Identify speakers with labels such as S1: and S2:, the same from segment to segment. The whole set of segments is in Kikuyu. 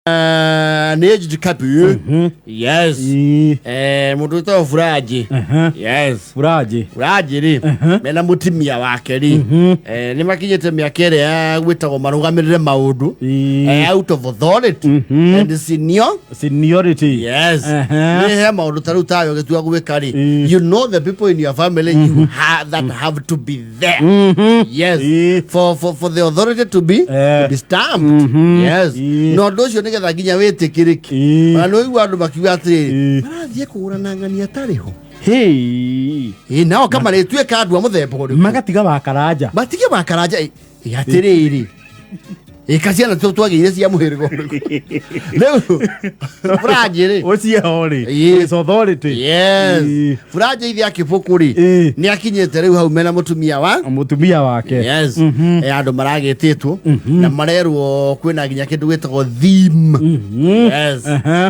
S1: An aged couple. Yes. Mũndũ wĩtagwo Furaji. Yes.
S2: Furaji.
S1: Furaji rĩ, mena mũtumia wake rĩ, nĩ makinyĩte mĩaka ĩrĩa ya gwĩtagwo marũgamĩrĩre maũndũ out of authority and senior
S2: Seniority.
S1: Yes. Nĩ he maũndũ ta rĩu tayo ũgĩtua gwĩka rĩ, you know the people in your family you ha that have to be there. Yes. For the authority to be to be stamped. Yes. Na ũndũ ũcio nĩgetha nginya wĩtĩkĩrĩke. Ona nĩ ũigua andũ makiuga atĩrĩrĩ, marathiĩ kũgũrana ng'ani atarĩ ho.
S2: Hey.
S1: Ĩ nao kamarĩtuĩka andũ a mũthemba ũrĩkũ?
S2: Magatiga wakaranja.
S1: Matige wakaranja. Ĩ atĩrĩrĩ, ĩka ciana twagĩire cia mũhĩrĩga ũrĩkũ rĩu Furaji rĩ?
S2: Ũcio rĩ. Is authority.
S1: Yes. Furaji ithe akĩbũkũ rĩ, nĩ akinyĩte rĩu hau mena mũtumia wa
S2: Mũtumia wake.
S1: Yes. Andũ maragĩtĩtwo na marerwo kwĩna nginya kĩndũ gĩtagwo theme. Yes.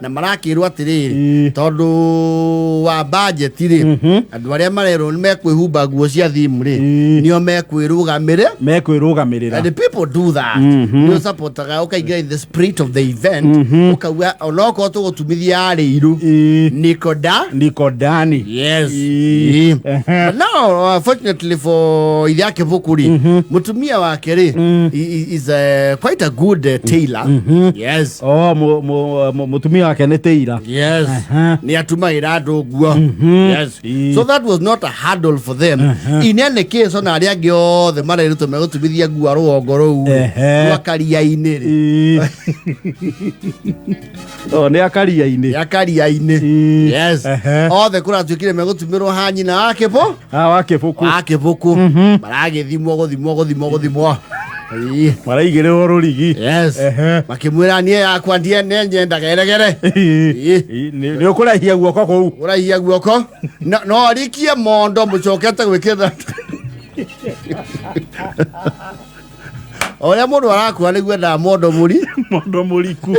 S1: Na marakĩrwo atĩrĩrĩ, tondũ wa budget rĩ, andũ arĩa marerwo nĩ mekwĩhumba nguo cia theme rĩ, nĩo mekwĩrũgamĩrĩ
S2: Mekwĩrũgamĩrĩra.
S1: And the people do that. Nĩ ũsapotaga ũkaingĩra in the spirit of the event, ũkauga onokorwo tũgũtumithia arĩ irũ, nikoda
S2: Niko ndani.
S1: Yes. But now, fortunately for ithe akĩbũkũ rĩ, mũtumia wake rĩ is quite a good tailor. Yes.
S2: Oh, mũtumia wake nĩ tailor.
S1: Yes. Nĩ atumagĩra andũ nguo. Yes. So that was not a hurdle for them. In any case, ona arĩa angĩ othe marerutwo megũtumithia nguo a rũgongo rũu rwa karia-inĩ rĩ.
S2: Oh, nĩ akaria-inĩ.
S1: Ya karia-inĩ. Yes. Othe kũratuĩkire megũtumĩrwo ha nyina wa kĩbũ.
S2: Ah, wa kĩbũkũ.
S1: Wa kĩbũkũ. Maragĩthimwo gũthimwo gũthimwo gũthimwo.
S2: Maraigĩrĩrwo rũrigi.
S1: Yes. Makĩmwĩra niĩ yakwa ndiene nyendaga eregere.
S2: Nĩ ũkũraihia guoko kũu.
S1: Ũraihia guoko. No rikie mondo mũcokete gwĩkĩra. O ũrĩa mũndũ arakua nĩguo endaga mondo mũri.
S2: Mondo mũriku.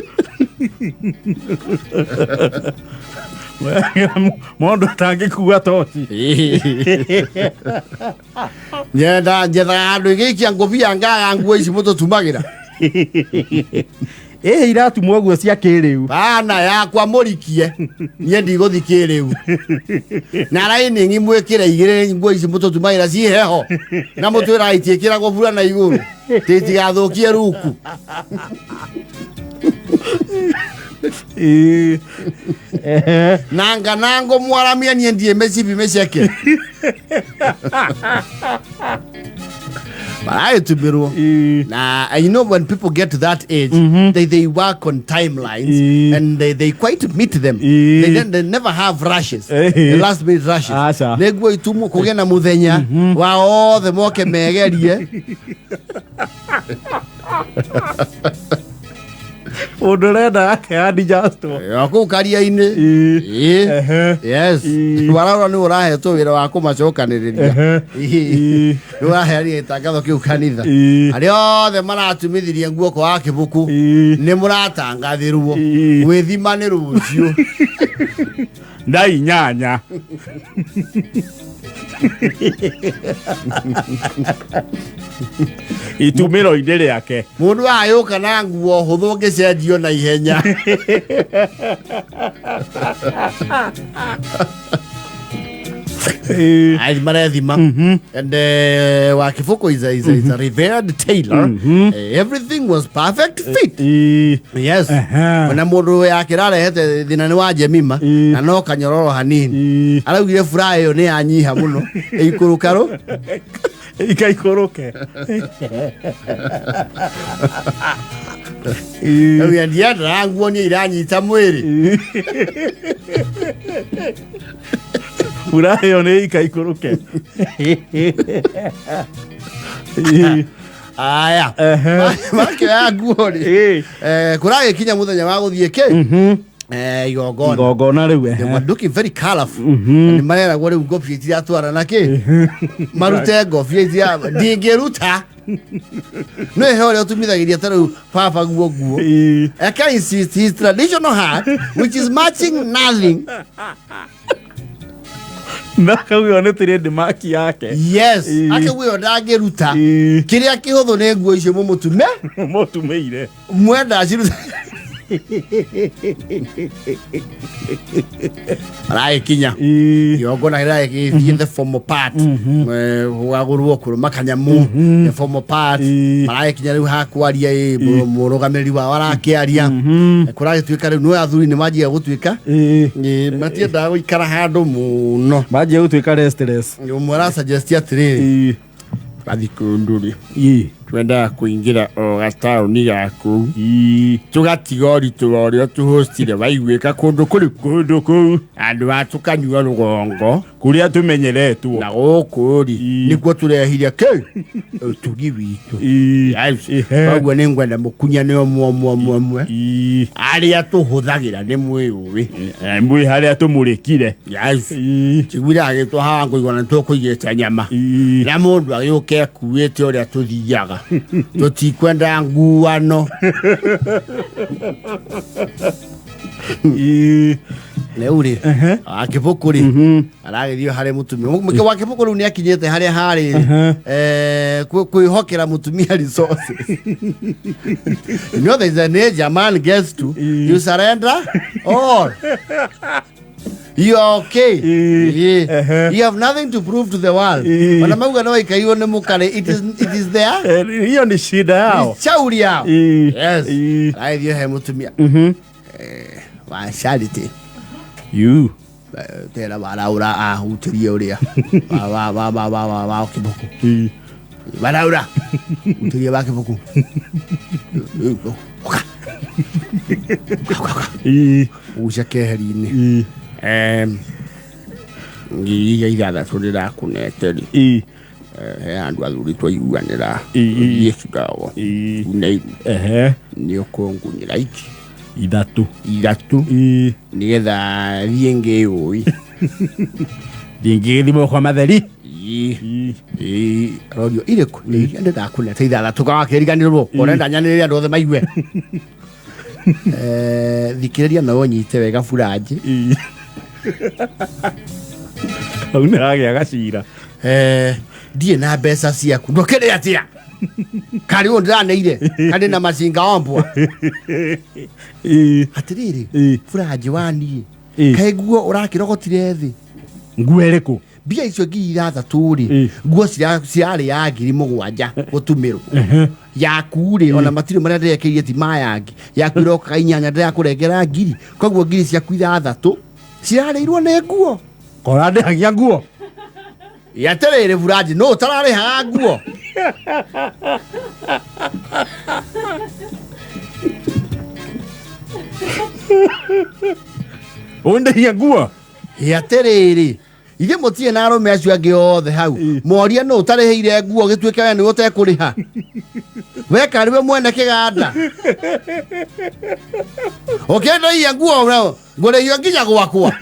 S2: Mondo atangĩkua toci.
S1: Nyenda njethaga andũ ĩgĩikia ngũbia ngaga nguo ici mũtũtumagĩra.
S2: Ĩ iratumwo guo cia kĩrĩu.
S1: Bana yakwa mũrikie niĩ ndigũthi kĩrĩu na rainingi mwĩkĩre igĩrĩ nguo ici mũtũtumagĩra ci heho na mũtwĩraga itiĩkĩragwo burana igũrũ titigathũkie ruku. Nanga nango mwaramia niĩ ndiĩ mĩcibi mĩceke maragĩtumĩrwo. Na you know when people get to that age, they work on timelines and they quite meet them. They never have rushes, the last minute rushes.
S2: Aca.
S1: Nĩguo itumwo kũgĩe na mũthenya wa othe moke megerie.
S2: Mũndũ ũrenda akeani Justo.
S1: Ya kũu karia-inĩ. Yes. Warora nĩ ũrahetwo wĩra wa kũmacokanĩrĩria. Nĩ ũraheanire gĩtangatho kĩu kanitha. Arĩa othe maratumithirie nguo kwa kĩbuku nĩ mũratangathĩrwo gwĩthima nĩ rũciũ.
S2: Na 8. Itumĩro-inĩ rĩake.
S1: Mũndũ agĩũka na nguo hũthũ ngĩcenjio na ihenya. Ai marethima. And Wakifoko is a revered tailor. Everything was perfect fit. Yes. Ona mũndũ yake rarehete thĩna nĩ wa Jemima na no kanyororo hanini. Araugire furaha ĩyo nĩ yanyiha mũno. Ĩikũrũka rũ.
S2: Ikaikũrũke.
S1: Rĩu ndiendaga nguo niĩ iranyita mwĩrĩ.
S2: Furaha ĩyo nĩ ikaikũrũke.
S1: Aya. Makĩoya nguo rĩ. Kũragĩkinya mũthenya wa gũthiĩ kĩ? Igongona.
S2: Igongona rĩu.
S1: They were looking very colorful. Na nĩ mareragwo rĩu ngobia itiratwarana kĩ? Marute ngobia itiratwarana. Ndingĩruta. No he ũrĩa ũtumithagĩria ta rĩu baba guo nguo. Eka insist his traditional hat which is matching nothing.
S2: Na kauga nĩ trademark yake.
S1: Yes. Akauga ĩyo ndangĩruta. Kĩrĩa kĩhũthũ nĩ nguo icio mũmũtume.
S2: Mũtumĩire.
S1: Mwenda aciruta. Maragĩkinya igongona rĩragĩthiĩ the formal part. Gũgagũrwo kũrũma kanyamu, the formal part. Maragĩkinya rĩu hakwaria ĩ, mũrũgamĩrĩri wao arakĩaria. Kũragĩtuĩka rĩu nĩ athuri nĩ manjia gũtuĩka matiendaga gũikara handũ mũno.
S2: Manjia gũtuĩka restless.
S1: Ũmwe arasuggest atĩrĩrĩ, athiĩ kũndũ rĩ, twendaga kũingĩra o gataũni ga kũu, tũgatiga ũritũ wa ũrĩa tũhostire waiguĩka kũndũ kũrĩkũ?
S2: Kũndũ kũu.
S1: Andũ a tũkanyua rũgongo.
S2: Kũrĩa tũmenyeretwo.
S1: Na gũkũ rĩ, nĩkuo tũrehire kĩ ũtugi witũ. Yes. Koguo nĩ ngwenda mũkunyane ũmwe ũmwe ũmwe ũmwe. Arĩa tũhũthagĩra nĩ mwĩũĩ.
S2: Mwĩ harĩa tũmũrĩkire.
S1: Yes. Tiguire agĩtwo haha ngũigua na tũkũigĩte nyama. Na mũndũ agĩũke akuĩte ũrĩa tũthiaga, tũtikwenda nguano. Rĩu rĩ, wakĩbũkũ rĩ aragĩthiĩ harĩ mũtumia. Mũke wakĩbũkũ rĩu nĩ akinyĩte harĩa harĩ kwĩhokera mũtumia resources. You know there is an age a man gets to, you surrender all. You are okay. Yeah. You have nothing to prove to the world. Ona mauga no ikairwo nĩ mũkarĩ, it is there.
S2: Hiyo ni shida yao.
S1: Shauri yao. Yes. Aragĩthiĩ he mũtumia wa Charity.
S2: You.
S1: Tera waraura ahutirie ũrĩa wa wa wa wa wa wa wa kĩbũkũ. Waraura hutirie wa kĩbũkũ. Ũka. Ũka, ũka. Gucia keheri-inĩ. 6000 ndĩrakũnete rĩ, he handũ athuri twaiguanĩra. Thiĩ kidogo une iru. Nĩ ũkũngunyĩra iki
S2: Ithatũ.
S1: Ithatũ nĩgetha thiĩ ngĩyũĩ.
S2: Ndingĩgĩthimwo kwa matheri.
S1: Ĩĩ, arorio irĩkũ? Nĩ iria ndĩrakũnete 6 kawakĩriganĩrwo ũrenda nyanĩrĩre andũ othe maigue. Thikĩrĩria na ũnyite wega buranjĩ.
S2: Hau nĩ hagĩa gacira.
S1: Ndirĩ na mbeca ciaku, ndũkĩrĩ atĩa karĩ ũũ ndĩraneire karĩ na macinga ombwa. Atĩrĩrĩ, buranjĩ wa niĩ, kaĩ nguo ũrakĩrogotire thĩ?
S2: Nguo ĩrĩkũ?
S1: Mbia icio 6000 rĩ, nguo cirarĩ ya 7000 gũtumĩrwo yaku rĩ, ona matirĩ marĩa ndĩrekĩire ti mayangi yaku irokaga 8 ndĩrakũrengera 1000, koguo ngiri ciaku 6 cirarĩirwo nĩ nguo.
S2: Kora ndĩhagia nguo.
S1: Atĩrĩrĩ buranji, no ũtararĩhaga nguo.
S2: Ũndĩhia nguo.
S1: Atĩrĩrĩ, ithuĩ mũtirĩ na arũme acio angĩ othe hau moria nũ ũtarĩhĩire nguo, gĩtuĩke we nĩwe ũtekũrĩha, we karĩ we mwene kĩganda ũkĩendagia nguo ngũrĩhio nginya gwakwa.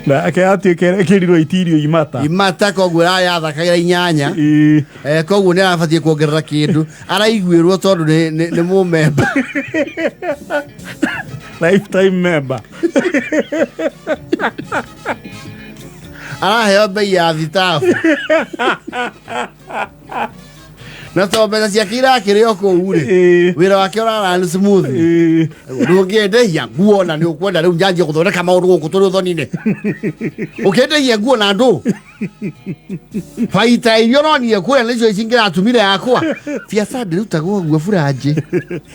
S2: Nake atuĩka erekĩrirwo itirio imata.
S1: Imata, koguo yathakagĩra 8. Koguo nĩ arabatiĩ kuongerera kĩndũ araiguĩrwo tondũ nĩ mũmemba.
S2: Lifetime member.
S1: Araheo bei ya thitabu na to mbeca ciake irakĩrĩ o kũu rĩ, wĩra wake ũrarani smooth. Ndũngĩendeia nguo na nĩ ũkwenda rĩu njanjie gũthondeka maũndũ gũkũ tũrĩ ũthoni-inĩ, ũkĩendeia nguo na ndũ baita iria ũronire kũrĩa nĩcio ici ngĩratumire yakwa. Biacara ndĩrutagwo ũguo buranjĩ.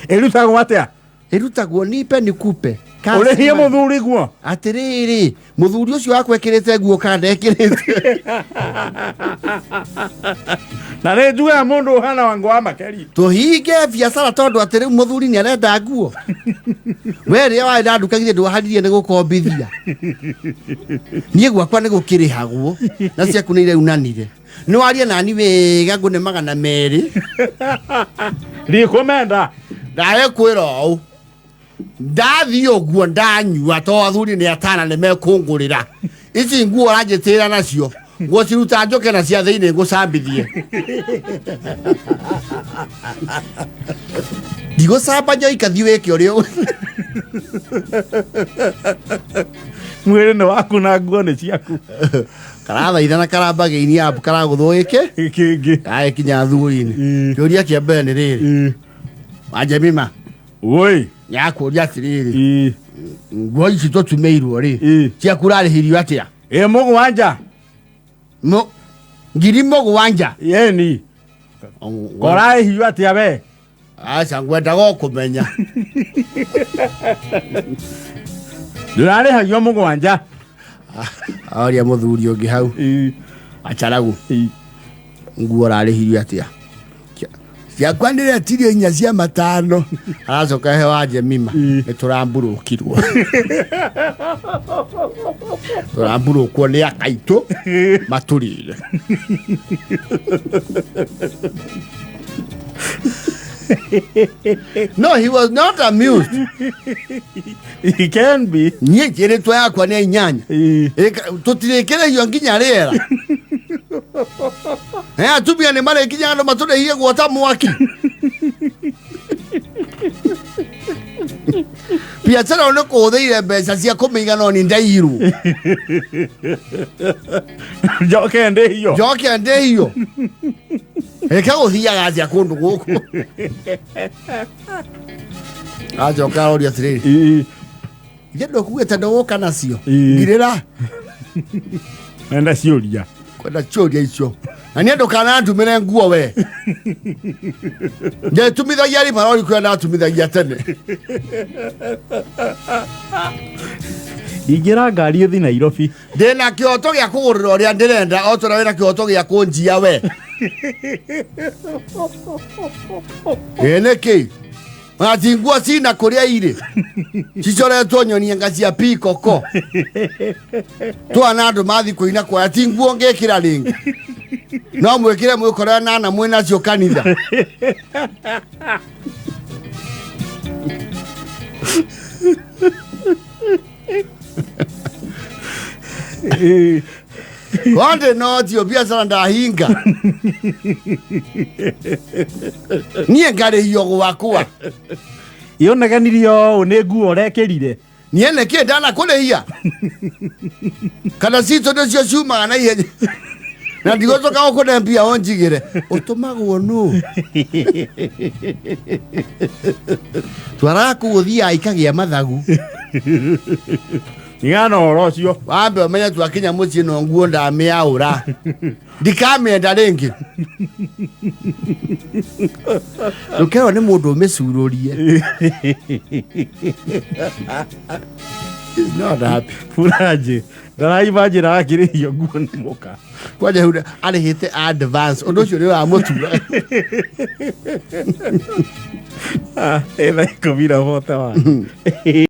S2: Ĩrutagwo atĩa?
S1: Ĩrutagwo nipe nikupe.
S2: Ũrĩhie mũthuri guo.
S1: Atĩrĩrĩ, mũthuri ũcio wakwa ekĩrĩte nguo kana ndekĩrĩte?
S2: Na nĩ njugaga mũndũ ũhana wango wa makeri.
S1: Tũhinge biacara tondũ atĩ rĩu mũthuri nĩ arenda nguo? We rĩrĩa warĩ na nduka githĩ ndwaharirie nĩ gũkombithia? Niĩ gwakwa nĩ gũkĩrĩhagwo na ciaku nĩ iraunanire. Nĩ warie nani wega ngũne 200.
S2: Ndikumenda.
S1: Ndaye kwĩra ũũ, ndathiĩ ũguo ndanyua to athuri nĩ atana nĩ mekũngũrĩra ici nguo ũranjĩtĩra nacio, ngũciruta njũke na cia thĩinĩ ngũcambithie. Ndigũcamba njoika, thiĩ wĩke ũrĩa
S2: Mwĩrĩ nĩ waku na nguo nĩ ciaku.
S1: Karathaithana karambagĩini app karagũthwo gĩkĩ
S2: Kĩngĩ.
S1: gagĩkinya thuo-inĩ.
S2: Ĩĩ.
S1: Kĩũria kĩa mbere nĩ rĩrĩ,
S2: Ĩĩ.
S1: Wanjemima
S2: Woi.
S1: nĩakũria atĩrĩrĩ,
S2: Ĩĩ.
S1: nguo ici tũtumĩirwo rĩ,
S2: Ĩĩ.
S1: ciaku ũrarĩhirio atĩa?
S2: Ĩ mũgwanja.
S1: 7,000.
S2: Yeni. Korarĩhio atĩa we?
S1: Aca, ngwendaga o kũmenya.
S2: Ndũrarĩhagio 7.
S1: Aria mũthuri ũngĩ hau.
S2: Ĩĩ.
S1: Acharagu.
S2: Ĩĩ.
S1: Nguo ũrarĩhirio atĩa? Ciakwa ndĩretirio 4 cia 5. Aracoka he wa Jemima.
S2: Ĩĩ.
S1: Nĩ tũramburũkirwo. Tũramburũkwo nĩ akaitũ matũrĩire. No, he was not amused.
S2: He can be.
S1: Niĩ njĩrĩtwo yakwa nĩ 8.
S2: Ĩĩ.
S1: Tũtirĩkĩrĩhio nginya rĩera. Atumia nĩ marĩkinya andũ matũrĩhie gwota mwaki. Biacara nĩ kũhũthĩire mbeca cia kũmĩiga no nĩ ndairwo.
S2: Njoke ndĩhio.
S1: Njoke ndĩhio. Reke gũthiaga atĩa kũndũ gũkũ. Acoka aroria atĩrĩrĩ,
S2: Ĩĩ.
S1: ithe ndũkuĩte ndũgũka nacio.
S2: Ĩĩ.
S1: Ngirĩra.
S2: Enda ciũria.
S1: Kwenda ciũria icio. Na niĩ ndũkanantumĩre nguo we. Ndetumithagia ribarori kũrĩa ndatumithagia tene.
S2: Ingĩra ngari ũthi Nairobi.
S1: Ndĩna kĩhoto gĩa kũgũrĩra ũrĩa ndĩrenda o ta ũrĩa wĩna kĩhoto gĩa kũnjia we. Ĩ nĩkĩ? Ona ti nguo cina kũrĩa irĩ cicoretwo nyoni anga cia pikoko. Twana andũ mathi kũina kwaya ti nguo ngĩkĩra rĩngĩ. No mwĩkĩre mwĩkorera nana mwĩnacio kanitha.
S2: Ĩĩ.
S1: Konde no tio biacara ndahinga. Niĩ ngarĩhio gwakwa.
S2: Ĩoneganirio ũũ nĩ nguo ũrekĩrire.
S1: Niĩ nĩkĩ ndanakũrĩhia? Kana citũ nĩcio ciumaga na ihenya. Na ndigũcoka gũkũne mbia ũnjigĩre. Ũtũmagwo nũ? Twaraga kũu ũthiaga ikagĩa mathagu.
S2: Igana ũhoro ũcio.
S1: Wambe ũmenye twakinya mũciĩ no nguo ndamĩaũra. Ndikamĩenda rĩngĩ. Ndũkerwo nĩ mũndũ ũmĩcurũrie. He's not happy.
S2: Buranjĩ. Ndaraiba njĩra akĩrĩhio nguo nĩ mũka.
S1: Kwanja hau arĩhĩte advance. Ũndũ ũcio nĩ ũramũtura.
S2: Ĩ thaa 10:41.